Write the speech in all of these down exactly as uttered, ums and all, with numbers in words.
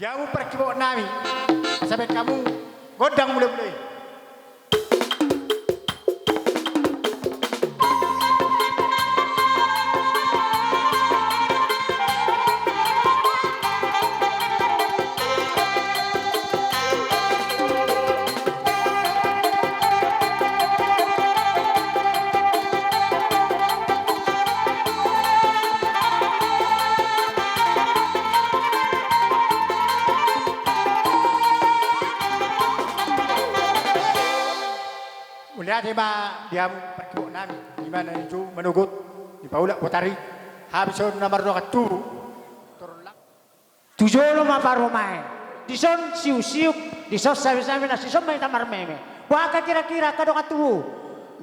Di hamu parkibok nami, asa baen hamu gondang mula-mula i. Mauliate ma di hamu parkibok nami, di mana ni jo manogot, di paulak botari, habis on na mardongan tubu. Torlak. Tu jolo ma parumaen. Dison siuk-siuk, dison same-same, na dison ma hita marmeme. Boha angka kira-kira angka dongan tubu?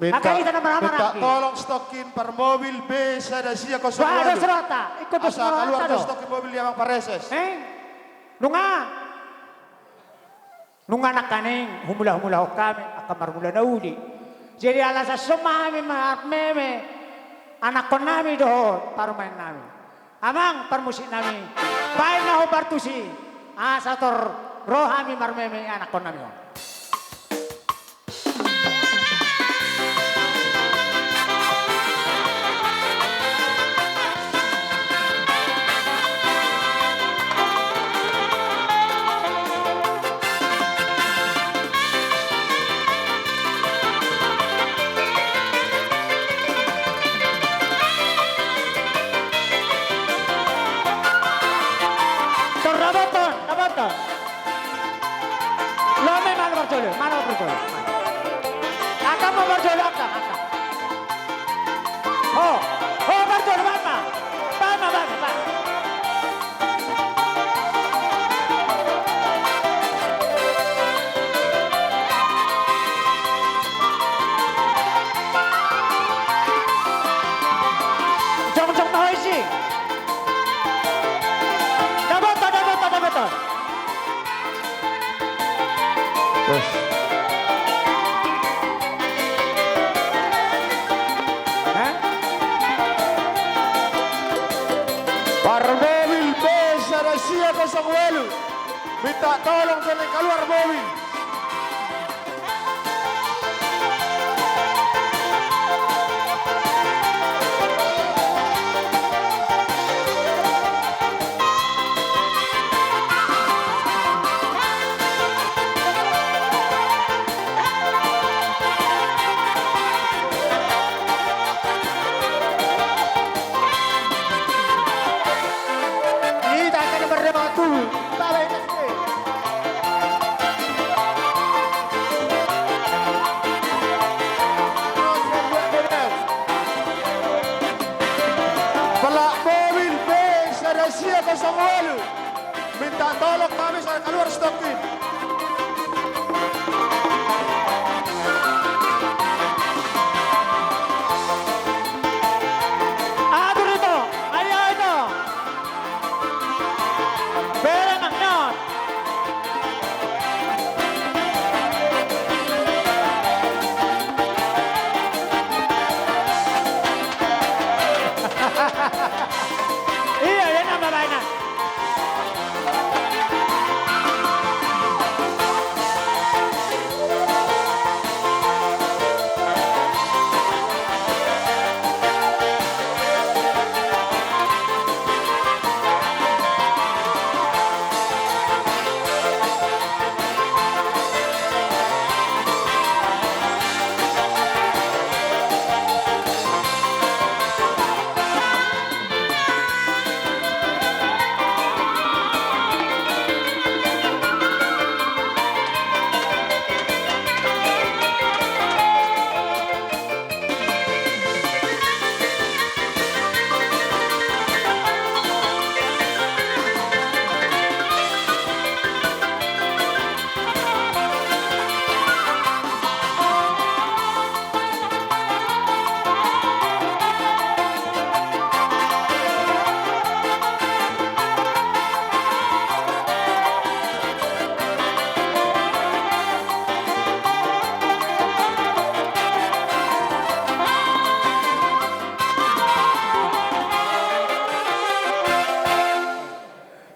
Minta, angka hita na marhaha-maranggi, minta tolong stokkin par mobil B sada sia kosong walu. Boha dos rohanta? Ingkon dos rohanta do. Asa kaluar do stokkin mobil di Amang Pareses. Eh? Nunga. Nunga nangkaning humula-humulahon hami angka marmula na uli. Jadi ala dison ma hami marmeme anakkon nami dohot parumaen nami. Amang parmusik nami, baen ma hombar tusi, asa tor ro hami marmeme anakkon nami on. Tor dapothon, dapothon. Lomo i, malo parjolo, malo parjolo. Angka ma parjolo, angka, angka. Ho, ho, parjolo, baen ma. Baen ma, baen ma, baen ma. Jongjong ma ho disi. Dapothon, dapothon, dapothon. Bos. Hah? Par mobil B sada sia kosong walu. Minta tolong pe naeng kaluar mobil. Plat mobil B sada sia kosong walu. Minta tolong kami, saya kaluar stokkin. Atur ito, ayo ito. Bere mangnon. Iya, iya, nama lainnya.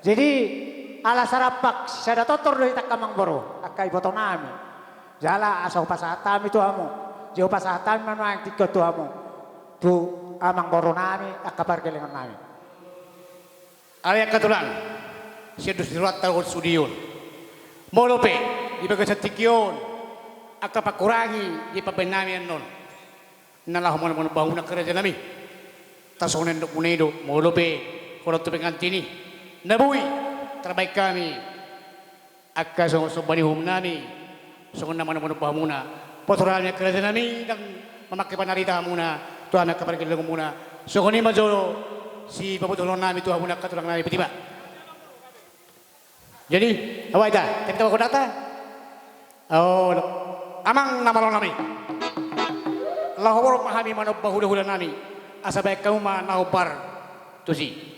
Jadi, Ala sarampak sisada tortor do hita angka amangboru, angka ibotonami. Jala asa hupasahat hami tu hamu, jala hupasahat hami ma nuaeng tingki on tu hamu, tu amangborunami, angka pargellengonami. Alai angka tulang, sian dos ni rohanta dohot sude on. Molo pe di bagasan tingki on angka pangkurangi di pambahenonnami annon, na laho manomba-nomba hamuna angka rajanami. Tarsongon na nidokmuna i do, molo pe holan tu pengantin i na boi tarbahen hami angka so-, somba ni uhumnami, songon na manomba-nomba hamuna. Pasahat hami angka rajanami, ndang mamangke panarita hamuna tu hami angka pargellengonmuna. Songon i ma jolo sipabotohononnami tu hamuna angka tulangnami, botima. Jadi, aha hita, tep tep kota ta? Oh, amang na malonami. Laho borhat ma hami manomba hula-hulanami, asa bahen hamu ma na hombar tusi.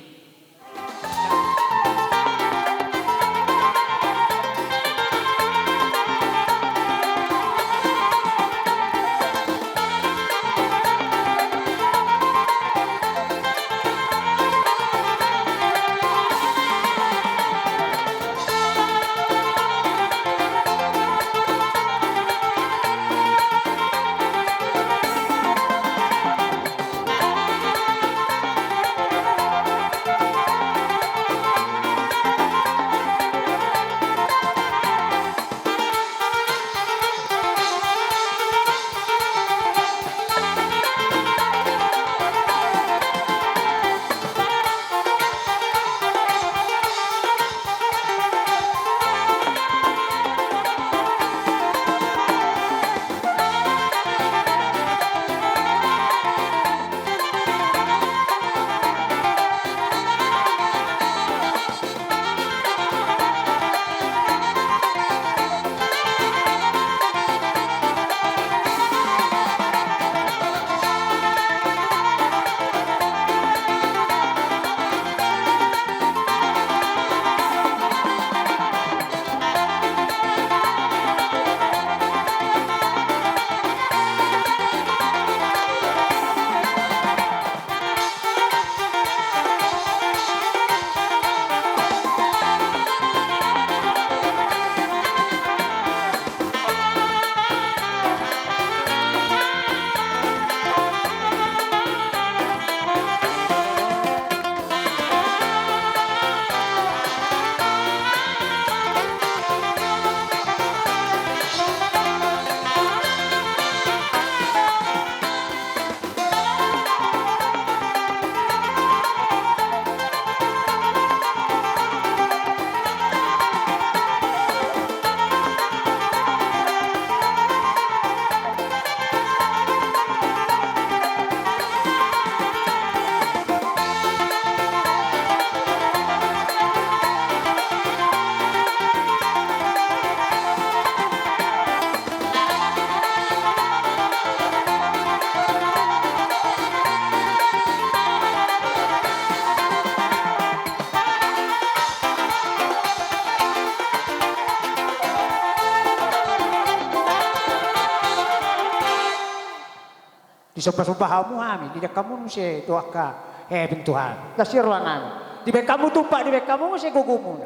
Disombasomba hamu hami, diida hamu muse tu angka hepeng tu hami. Las i rohanami. Dibahen hamu tumpak, dibahen hamu muse gogomuna.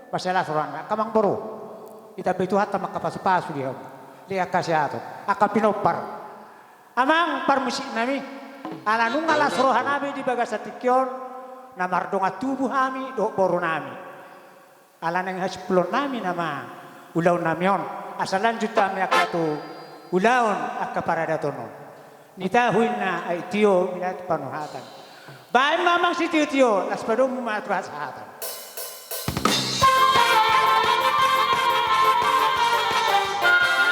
Mansai las rohana, angka amangboru. Ditambai Tuhanta ma angka pasupasu di hamu. Diida angka sehat, angka pinompar. Amang parmusiknami, ala nunga las rohanami di bagasan tingki on, na mardongan tubu hami dohot borunami. Ala naeng hasimpulonnami nama ulaonnami on, asa lanjut hami angka tu ulaon angka paradaton on. Nitahu inna aek tio, minat panuhatan. Baen ma amang sitiotio, las padomu ma tu hasahatan.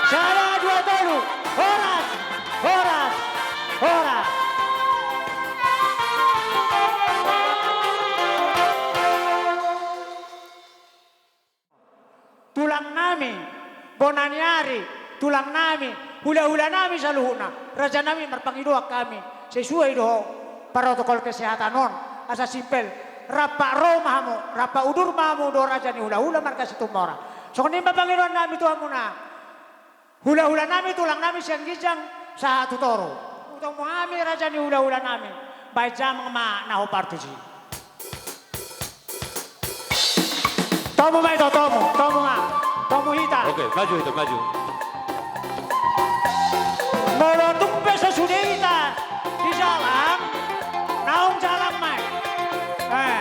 Sada, dua, tolu. Horas, horas, horas. Tulangnami, bona ni ari, tulangnami, hulahulanami saluhutna, rajanami, marpangidoan hami sesuai dohot protokol kesehatan on, asa simpel, rampak ro ma hamu, rampak udur ma hamu dohot raja ni hulahula marga Situmorang. Songon i ma pangidoannami tu hamuna. Hulahulanami, tulangnami sian ginjang sahat tu toru. Hutong ma hami raja ni hulahulanami, baen jamang ma na hombar tusi. Tomu ma ito, tomu, tomu ma, tomu hita. Oke, maju ito, maju. Molo tung pe so sude hita di jalang, naung jalang ma i. Eh.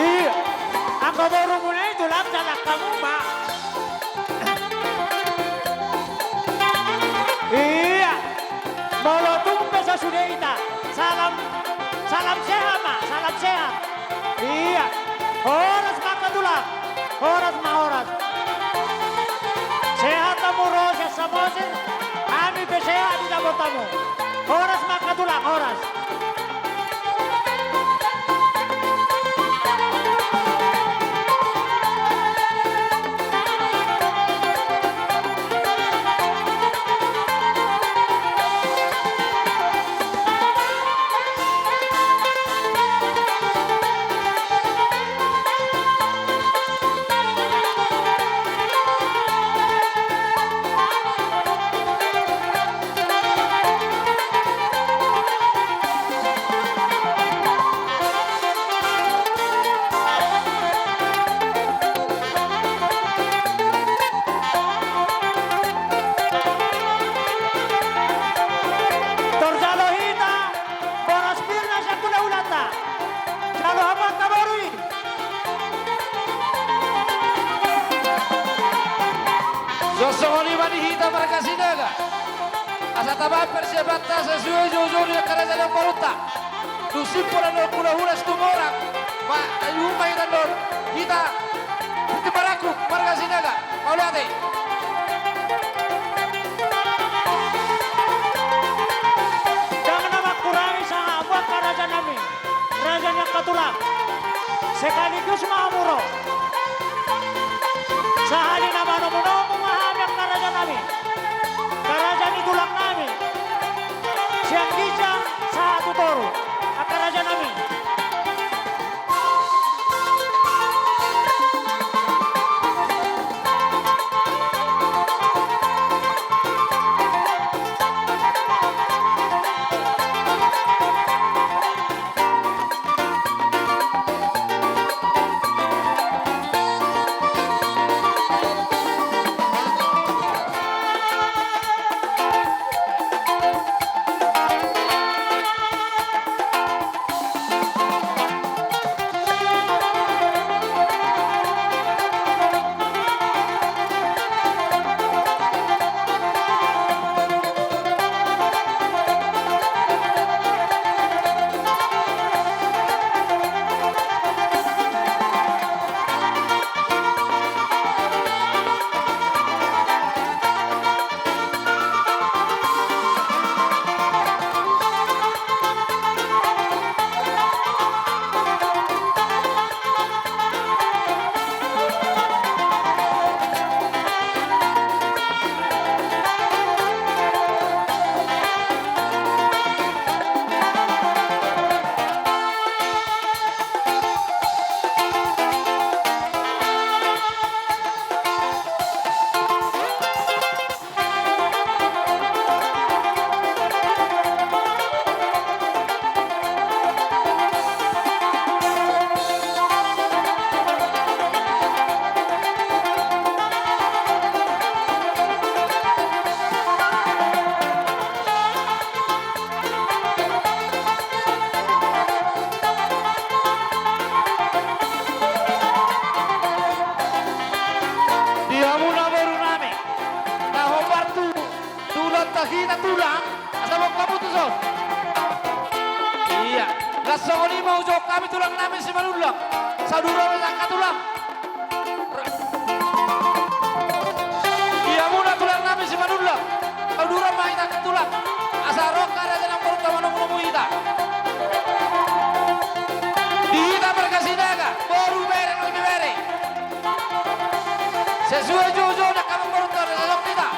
Iya. Anggo borumuna i tulang, jalang hamu ma. Iya. Molo tung pe so sude hita. Salam, salam sehat ma, salam sehat. Iya. Horas ma angka tulang. Horas ma, horas. Sehat hamu ro sian Samosir. Hami pe sehat di tabot hamu. Horas ma angka tulang, horas. Tor jalo hita boras pir na sian hulahulanta. Jalo hamu angka boru i. Songon i ma di hita marga Sinaga. Asa taba persiapanta sesuai joujou di angka raja ni amporunta. Dung simpul annon hulahula Situmorang. Ma, ayo ma hita annon. Hita Putih Barangkup marga Sinaga. Mauliate. Ndang na mangkurangi sahat angka raja nami. Raja ni angka tulang. Sekaligus ma hamu ro. Sahali na manomunomu ma hami angka raja nami. Angka raja ni tulang nami. Sian ginjang sahat tu toru. Angka raja nami. Di hamuna boru nami na hombar tu tulang, ta hita tulang, asa bongkamu tu son. Iya. Las songon i ma ujou hami tulang nami Simanullang. Saudara angka tulang. Di hamuna tulang nami Simanullang. Saudara ma hita angka tulang. Asa ro angka raja ni amporunta manomunomu hita. Di hita marga Sinaga, boru, bere, nang ibebere. Sesuai joujou ni angka amporunta, asa ro hita.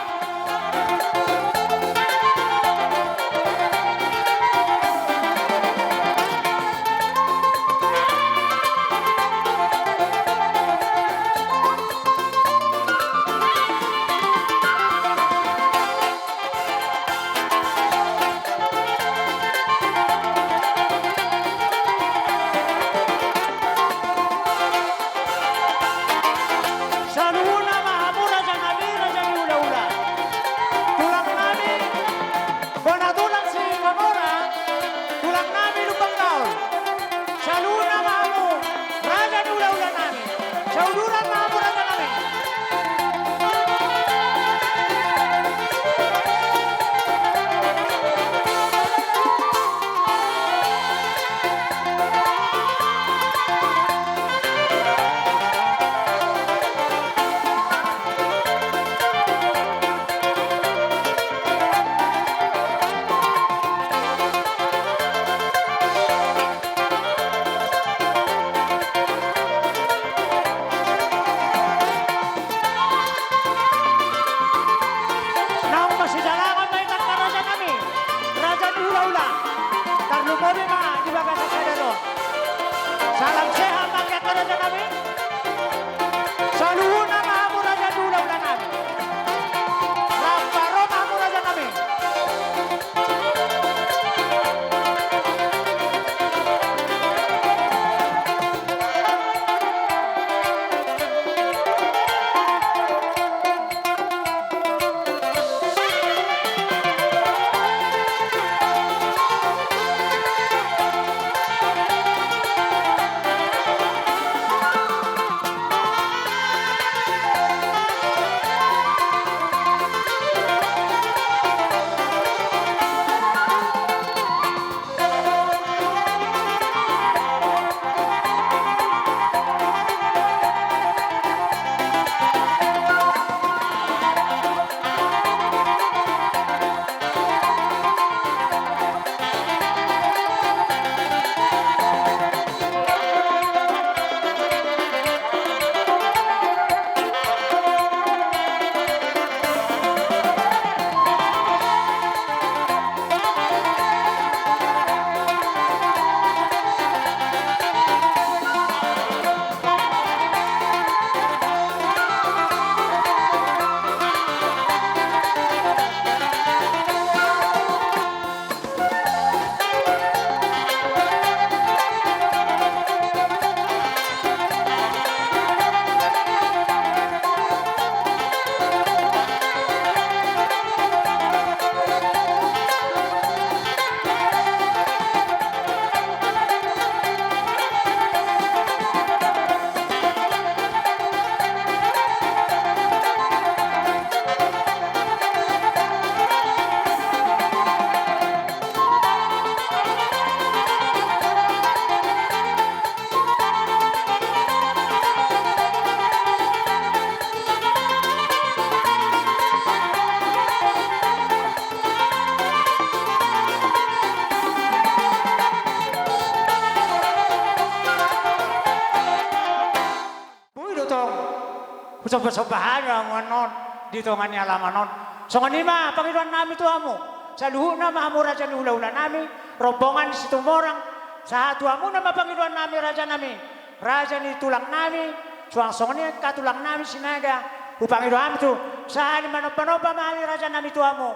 Somba-somba hami hamu annon di tonga ni alaman on. Songon i ma pangidoan nami tu hamu. Saluhutna ma hamu raja ni hula-hula nami, rombongan ni Situmorang, sahat tu hamuna ma pangidoan nami raja nami, raja ni tulang nami, suang songon i angka tulang nami Sinaga, hupangido hami tu, sahali manomba-nomba ma hami raja nami tu hamu.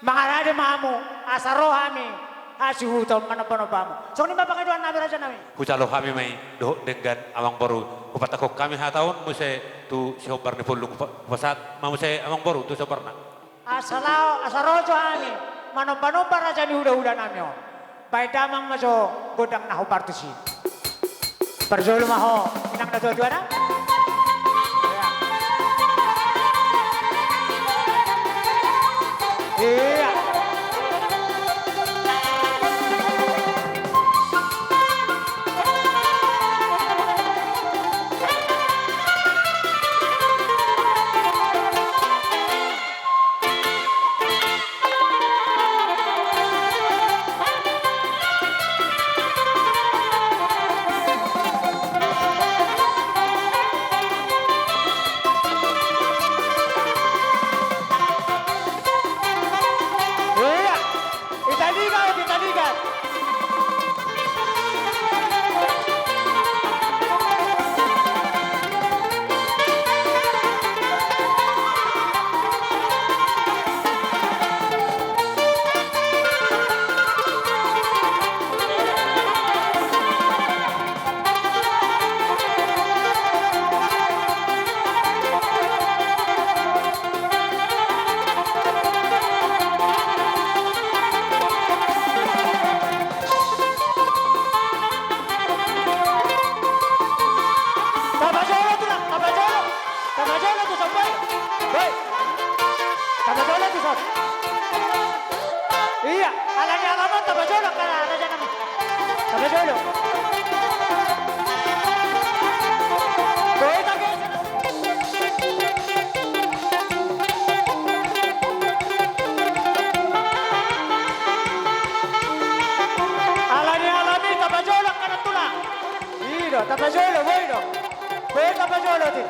Mangarade ma hamu, asa ro hami hasihuton manomba-nomba hamu. Songon i ma pangidoan nami raja nami. Hujalo hami ma i dohot denggan amang boru. Hupatangkok hami hata on muse tu sihombar ni punduk, hupa-, hupasahat ma muse amang boru tu sihombarna. Asa laho, asa ro jo hami manomba-nomba raja ni hula-hula nami on. Baen damang ma jo gondang na hombar tusi. Parjolo ma ho, inang na tua-tua na. Ia. Ia, italiga, italiga. Tapajolo tulang, tapajolo. Tapajolo tuson, boi. Boi. Tapajolo tuson. Ia, ala ni alaman tapajolo, angka raja nami. Tapajolo. Boi, tage. Ala ni alaman i tapajolo, angka na tulang. I do, tapajolo, boi do. Boi tapajolo, ti.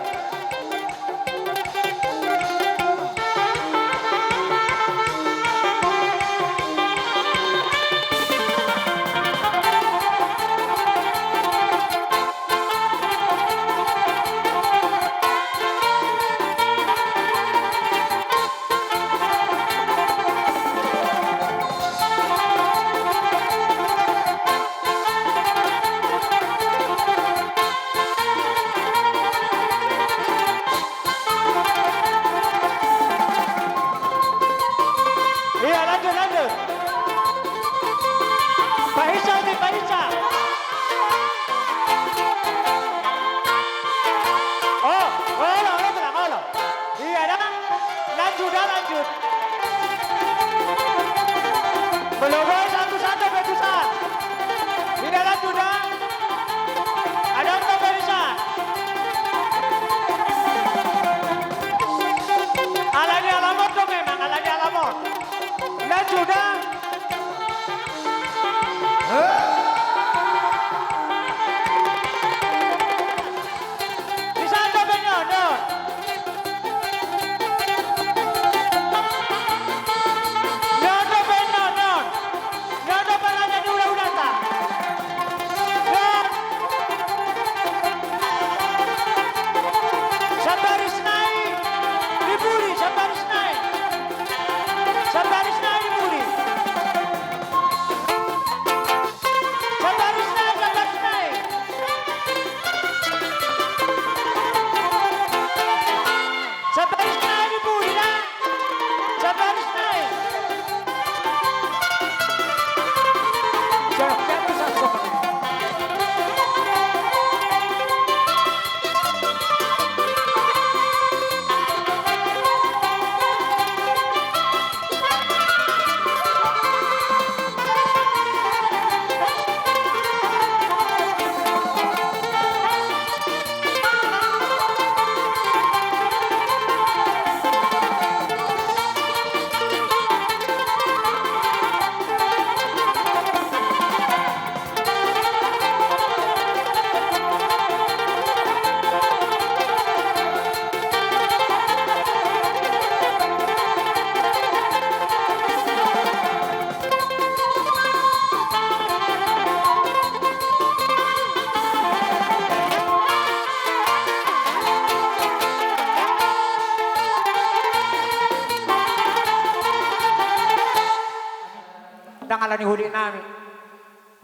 nami,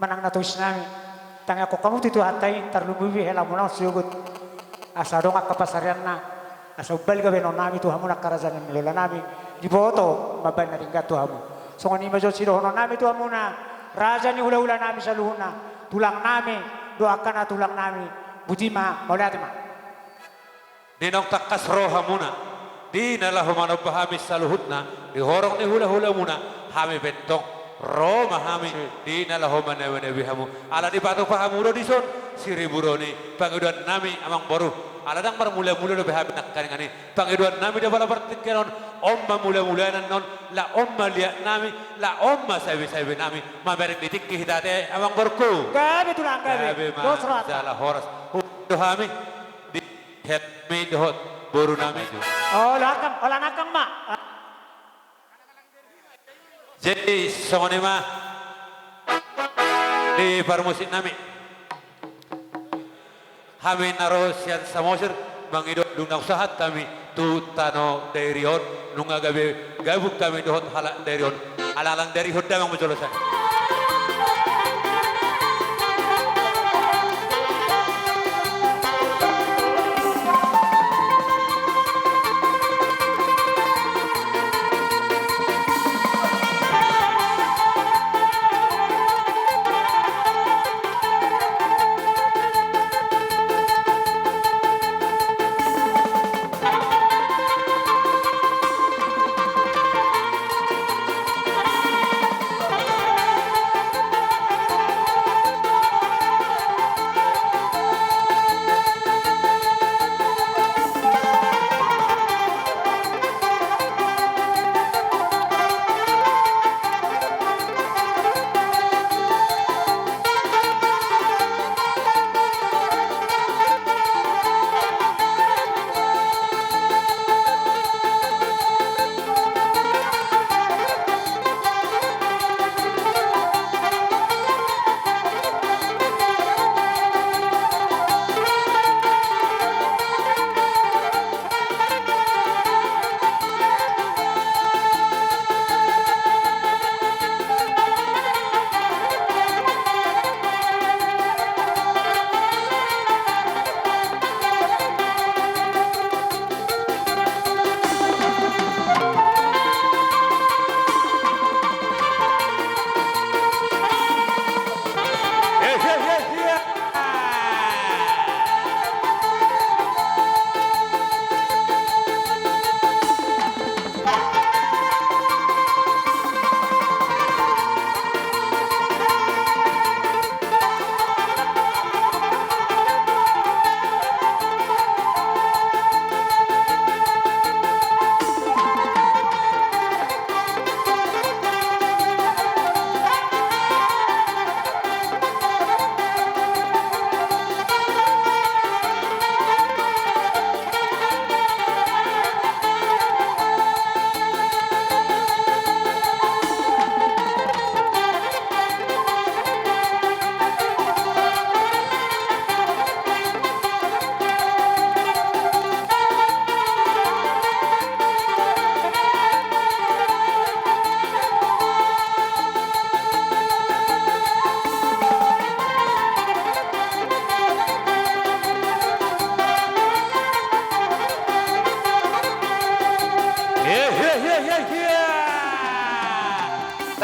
manang na tois nami, tangiangkon hamu tu Tuhanta i, tarlumobi hela muna on siogot. Asa adong angka pansarianna, asa umbalga baenon nami tu hamu na angka raja ni lola nami, diboto mambaen na denggan tu hamu. Songon i ma jo sidohonon nami tu hamuna, raja ni hulahula nami saluhutna, tulang nami, dohot angka na tulang nami, botima, mauliate ma. Di naung tangkas ro hamuna, di na laho manomba hami saluhutna, di horong ni hulahulamuna, hami pe tong, ro ma hami, di na laho manabianabi hamu. Ala dipatupa hamu do dison, siribur on i, pangidoan nami amang boru. Ala ndang marmulamula dope hami nangkaningan i, pangidoan nami di apala partingkian on, on ma mulamulana annon, la on ma liat nami, la on ma sabesabena nami, mamereng di tingki hita ate amang borungku. Gabe tulang, gabe. Gabe ma. Dos rohanta. Jala horas. Hudo hami di hami dohot boru nami. Olo, angkang, olo, angkang ma. Jadi songon i ma di parmusik nami. Hami na ro sian Samosir mangido dung naung sahat hami tu tano Dairi on, nunga gabe gabung hami dohot halak Dairi on. Alanglang Dairi, Honda ma mujolo sa.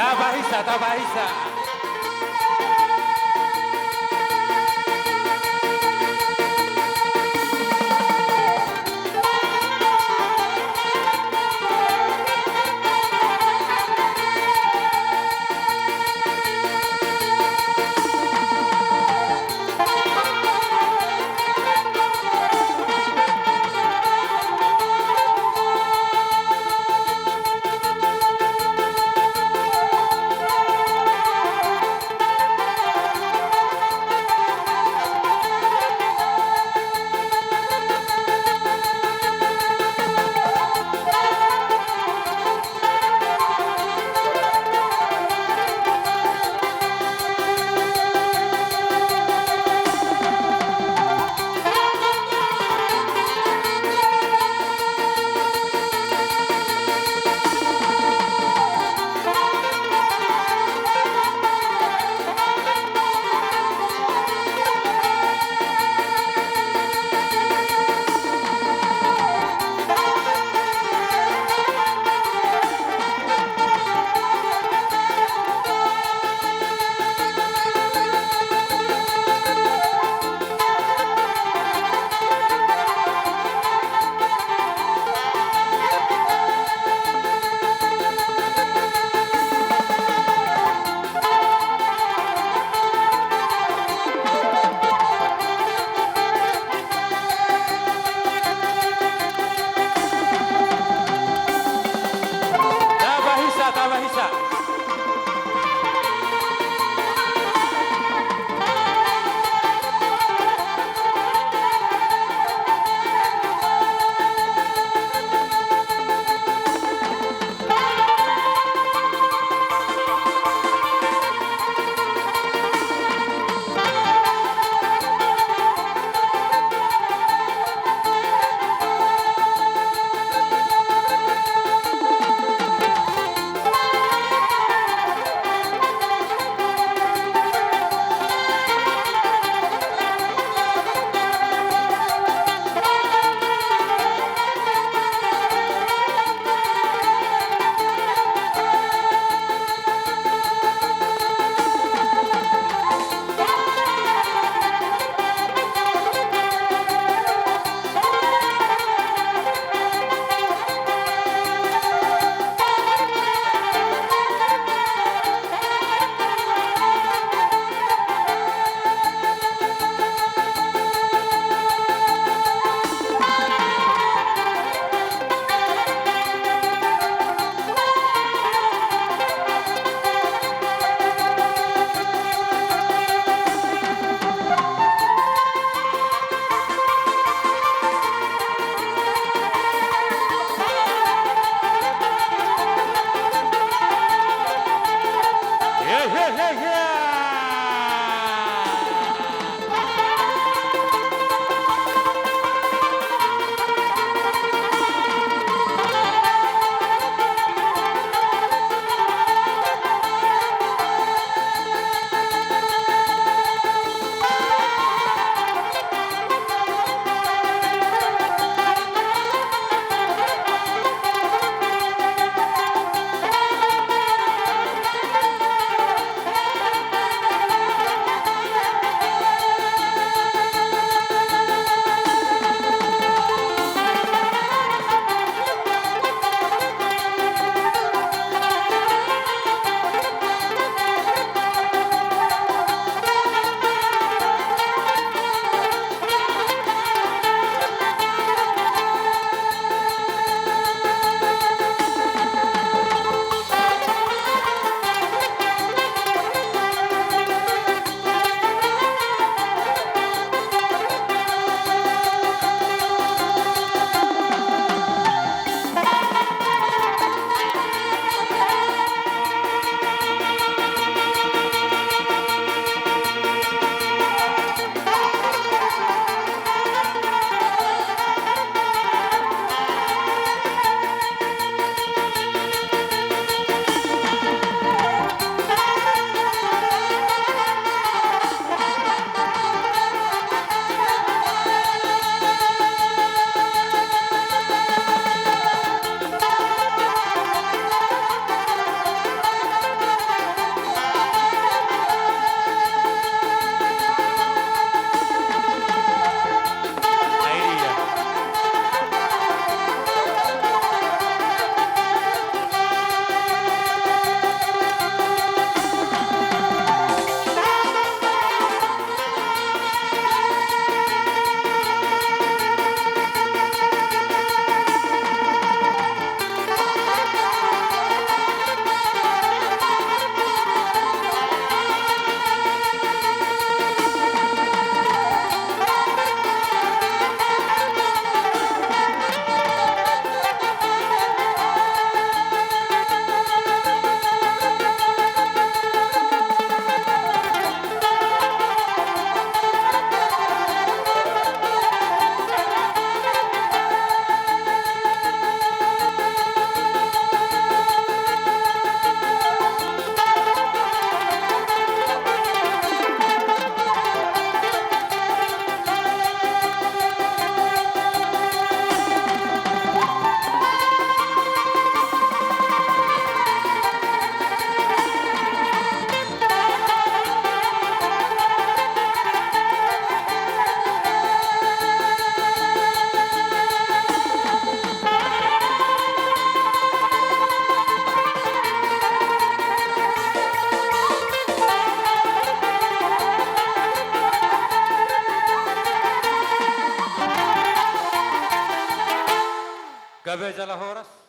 Tapahisa, tapahisa. Gabe jala horas.